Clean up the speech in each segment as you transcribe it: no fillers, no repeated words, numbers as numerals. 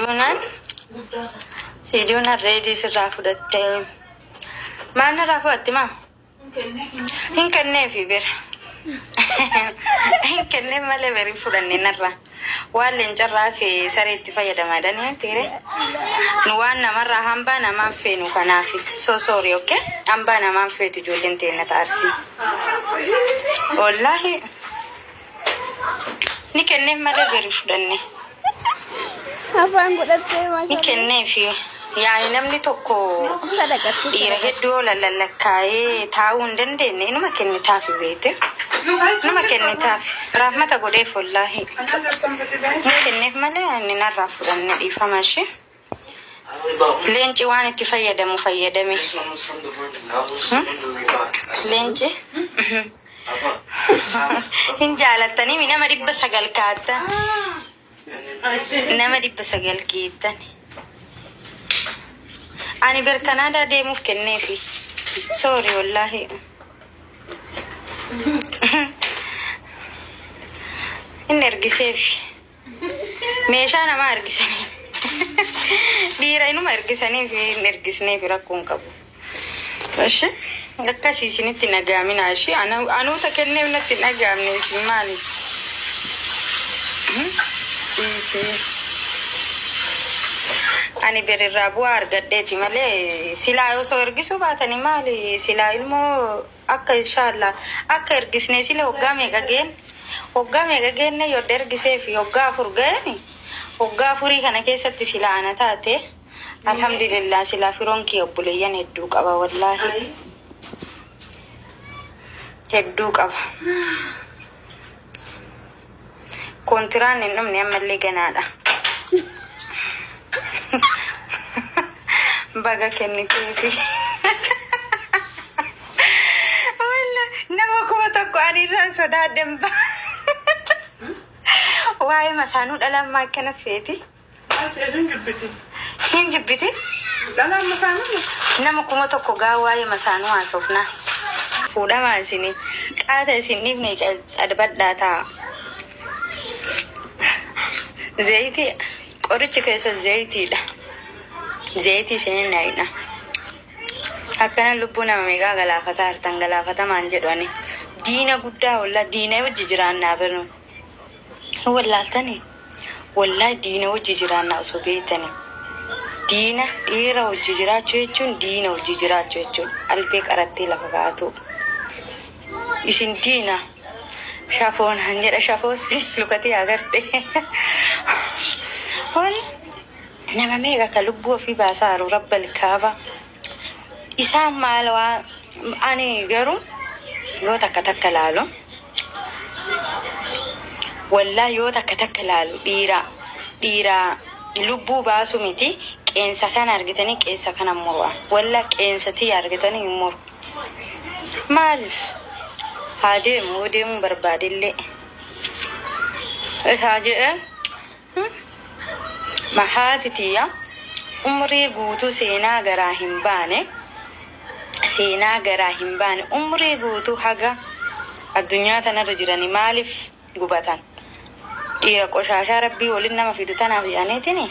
Siiduunaan siiduunaan reedii sirraa fudhattee maal narraa fudhatti maa? Hin kenneefi bira. Hin kenneef malee bari fudhanne narraa. Waan leencarraa fi saree itti fayyadamaa dhanii tiire. Nu waan namarraa hambaa namaan feenu kanaaf. So sorry, okay? Hambaa namaan feetu ijoolleen teenna ta'arsii. Wallaahi ni kenneef malee bari fudhanne. Afaan godhattee Ni maashaa. kenneefi. Yaani namni tokko Sadaqatti dhiira hedduu yoo lallakkaa'ee taa'uu hin dandeenye inuma kennitaafi beekte. Inuma kennitaafi. Rahmata godheef wallaahi. Another somebody there. Ni kenneef malee inni narraa fudhanne dhiifama ishee. Leenci waan itti fayyadamu fayyadame. This one was from the morning. I was wondering about. Leenci hin jaalattanii nama 900 kaattan. Nama 900 geettan. Ani ber Kanaadaa deemuuf kenneefi. Sorry wallaahi. Inni ergiseefi. Meeshaa namaa ergisanii. Dhiira inuma ergisanii fi hin ergisneefi rakkoo hin qabu. Ishi akkasii isinitti nagaaminaa ishi anuuta kenneef natti hin dhagaamne isin maali? Dhiisee. Ani berirraa bu'aa argadheeti malee silaa osoo ergisuu baatanii maali silaa ilmoo akka inshaallah akka ergisnee sila waggaa meeqa geen waggaa meeqa geenne yodda ergisee fi waggaa 4 ga'eeni waggaa afurii kana keessatti silaa ana taate alhamdulillah silaa firoon kiyya obboleeyyan hedduu qaba wallaahi hedduu qaba. Koontiraan hin dhumne ammallee ganaadha. Baga kenniteefi. Walla nama 1000 ani irraan sodaadhen ba. Waa'ee masaanuu dhalaan maa akkana feeti? Maal fedhan jibbiti? Hin jibbiti? Dhalaan masaanuu? Nama 1000 gaa waa'ee masaanuu haasofna. Fuudhamaa isini qaata isin dhiifne adabadhaa ta'a. Zayitii qorichi keessa zayitiidha. Zayitii isinin naayidha. Akkana lubbuu nama meeqaa galaafataa jirtan galaafatamaan jedhu ani. Diina guddaa wallaa diina wajji jiraannaa birnu. Hin wallaaltanii? Wallaahi diina wajji jiraannaa osoo beektanii. Diina dhiira wajji jiraachuu jechuun diina wajji jiraachuu jechuun albee qarattee lafa kaa'atu. Isin diina shafoon han jedha shafoossi lukatii agarte. Hol nama meeqa ka lubbuu ofii baasaa jiru rabbal kaaba. Isaan maal waa ani garuu yoo takka takka laalu wallaa yoo takka takka laalu dhiira dhiira lubbuu baasu miti qeensa kana argitanii qeensa kana muru wallaa qeensa tiyya argitanii hin muru. Maaliif haa deemu yoo deemuu barbaadellee isaa jedhee haati tiyya umrii guutuu seenaa garaa hin baane seenaa garaa hin baane umrii guutuu haga addunyaa tanarra jiranii maaliif gubatan dhiira qoshaashaa rabbii waliin nama fidu tanaaf jedhaniitini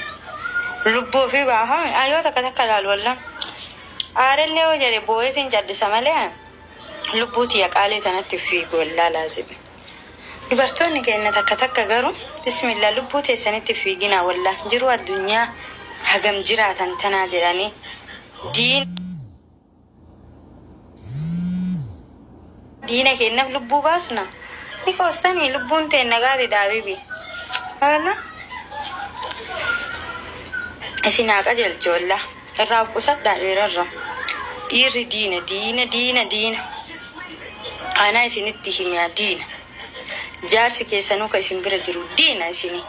lubbuu ofii baafame yoo takka takka laalu wallah aarellee yoo jedhe boo'eetiin caddisa malee lubbuu tiyya qaalii tanatti fiigu wallaa laazim. Dubartoonni keenya takka takka garuu bismillah lubbuu teessanitti fiiginaa wallah jiruu addunyaa hagam jiraatan tanaa jedhanii diina keenyaaf lubbuu baasna. Ni qoostanii lubbuun teenna gaariidha habibi. Haala isin haa qajeelchu wallah irraa of qusadhaa dhiirarra. Dhiirri diina diina diina diina. Anaa isinitti himea diina. Jaarsi keessanuu ka isin bira jiru diina isini.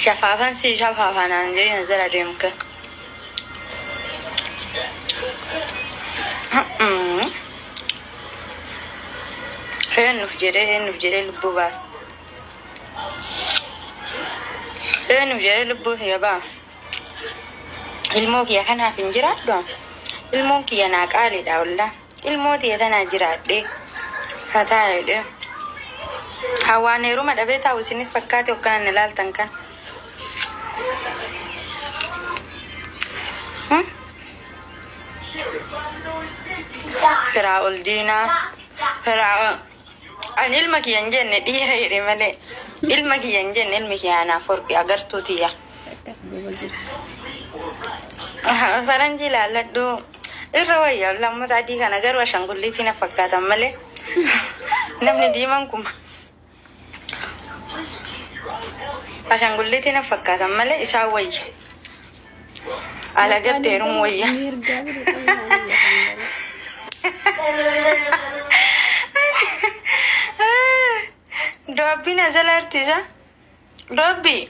Shafaafan si shafaafanaan jedhina jala deemka. Eenyuuf jedhee eenyuuf jedhee lubbuu baasa. Eenyuuf jedhee lubbuu kiyya ba'a. Ilmoo kiyya kanaaf hin jiraadhu. Ilmoon kiyya naa qaaliidha wallaa. Ilmoo tiyya tanaa jiraadhee hataa jedhee. Hawaan heeruma dhabee taa'u isiniif fakkaate hogganaan ilaaltan kan. Firaa ol diinaa. Firaa ani ilma kiyya hin jenne dhiira jedhe malee ilma kiyya hin jenne ilmi kiyya anaaf horqi agartuu tiyya. Akkas goba jirti. Faranjii ilaalladhu irra wayya lammata adii kana garuu ashaangulliitii na fakkaatan malee namni diimaan kuma. Ashaangulliitii na fakkaatan malee isaan wayya. Alagatti heerumu wayya. Mirgaa bira qabna biyya kan garuu. Doobbiin asala artisa. Doobbii.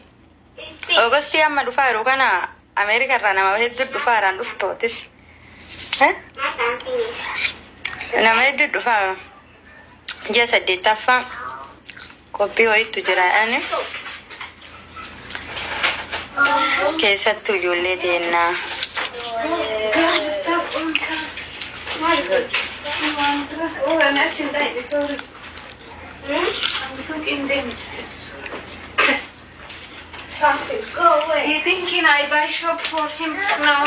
Oogostii amma dhufaa jiru kana Ameerika irraa nama hedduu dhufaa jiraan dhuftootis. Nama hedduu dhufaa. Ji'a saddeettaffaa qophii wayiitu jira ani. Keessattuu ijoollee teennaa. God, stop on Oh, I'm actually dying. Sorry. I'm so in them. Go away. He thinking I buy shop for him now.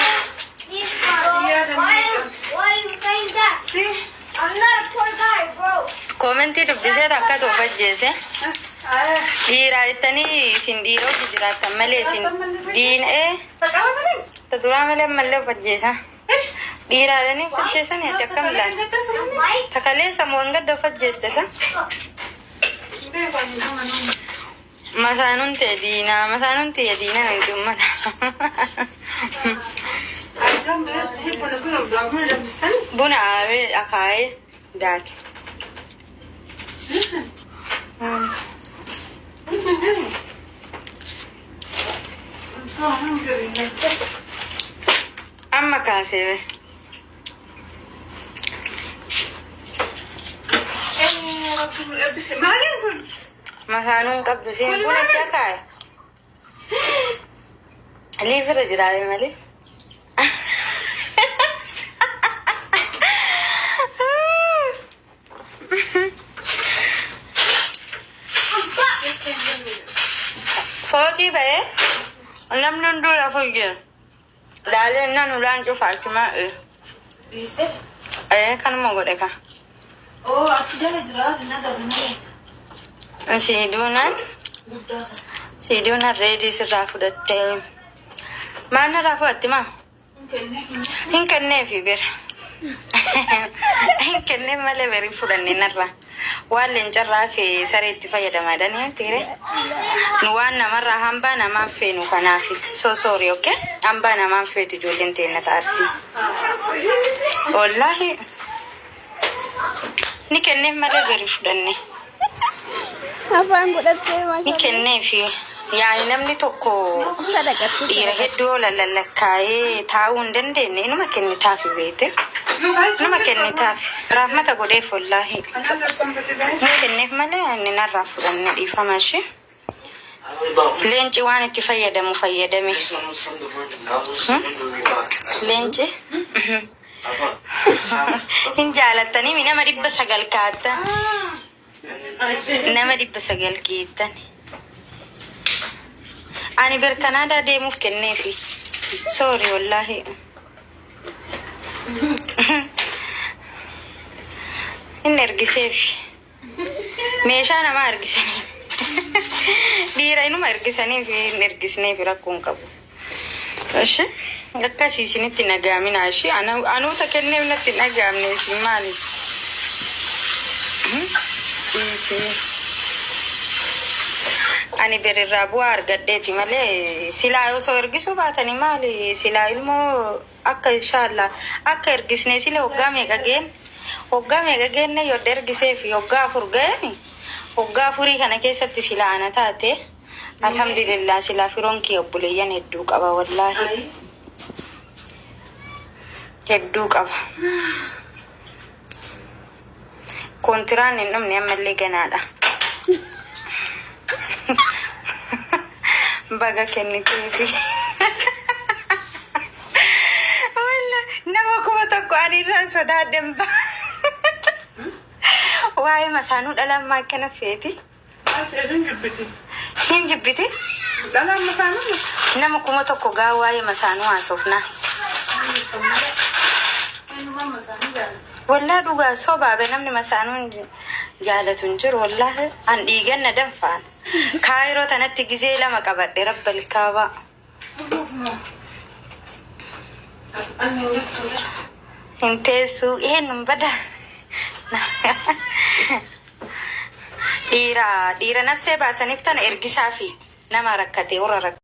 Yeah, the Why, makeup. why are you saying that? See? I'm not a poor guy, bro. Koomentii dubbisee akka ta'u fajjeese. Ah, Dhiiraa jettanii isin dhiira hojii jiraattan malee isin diin'ee فقام ta duraa malee ammallee fajjeesa. Dhiiraadhanii fajjeesanii ati akkam ilaala? Takalee samuun gadda fajjeeste sa? Masaanuun ta'e diinaa, masaanuun ta'e diinaa miti uummata. Buna aaree akaayee daake. I'm so hungry. Amma kaasee be. Masaanuun qabdu siin buna itti akaaye. Liifirra jiraate malee. Fooqii ba'ee namni hunduu lafa jira. Laalee nan ulaan cufa achuma kanuma godhe ka. Oh, achi jala jira, na gabna. Siiduunaan siiduunaan reedii sirraa fudhattee maal narraa fudhatti maa? Hin kenneefi bira. Hin kenneef malee berii fudhanne narraa. Waan leencarraa fi saree itti fayyadamaa tiire. Nu waan namarraa hambaa namaan feenu kanaafi. So sorry, okay? Hambaa namaan feetu ijoolleen teenna taarsi. Wallaahi. Ni kenneef malee berii fudhanne. Afaan godhattee Ni maashaa. kenneefi. Yaani namni tokko Sadaqatti. dhiira hedduu lallakkaa'ee taa'uu hin dandeenye inuma kennitaafi beete. Inuma kennitaafi. Raafmata godheef wallaahi. Another somebody there. Ni kenneef malee inni narraa fudhanne dhiifama ishee. Leenci waan itti fayyadamu fayyadame. This one was from the morning. Now was on the way back. Leenci. Papa, half. Hin jaalattanii nama 900 kaattan. And then Nama 900 geettan. Ani ber Kanaadaa deemuuf kenneefi. Sorry wallaahi. Hin ergiseefi. Meeshaa namaa ergisanii. Dhiira inuma ergisaniif hin ergisneef rakkoo hin qabu. Ishi akkasii isinitti nagaamina ishi anuuta kenneef natti hin dhagaamne isin maali? Dhiisii. Ani birirraa bu'aa argadheeti malee silaa osoo ergisuu baatanii maali silaa ilmoo akka inshaallah akka ergisne sila waggaa meeqa geen waggaa meeqa geenne yodda ergisee fi waggaa 4 ga'eemi waggaa afurii kana keessatti silaa ana taate alhamdulillah silaa firoon kiyya obboleeyyan hedduu qaba wallaahi hedduu qaba. Koontiraan hin dhumne ammallee ganaadha. Baga kenniteefi. Walla nama 1000 ani irraan sodaadhen ba. Waa'ee masaanuu dhala ammaa akkana feeti. Maal jibbiti? Hin jibbiti? Dhalaan masaanuu? Nama 1000 gaa waa'ee masaanuu haasofnaa. Eenyummaan masaanuu jaalladha. Wallaa dhugaa sobaabe namni masaanuu hin jaalatu hin jiru wallaahi. An dhiiganna danfaan. Kaayiroo tanatti gizee lama qabadhe rabba ilkaabaa. Ani hin jettu. Hin teessuu eenyuun bada. Dhiira dhiira nafsee baasaniif tana ergisaa fi nama rakkate warra rakkate.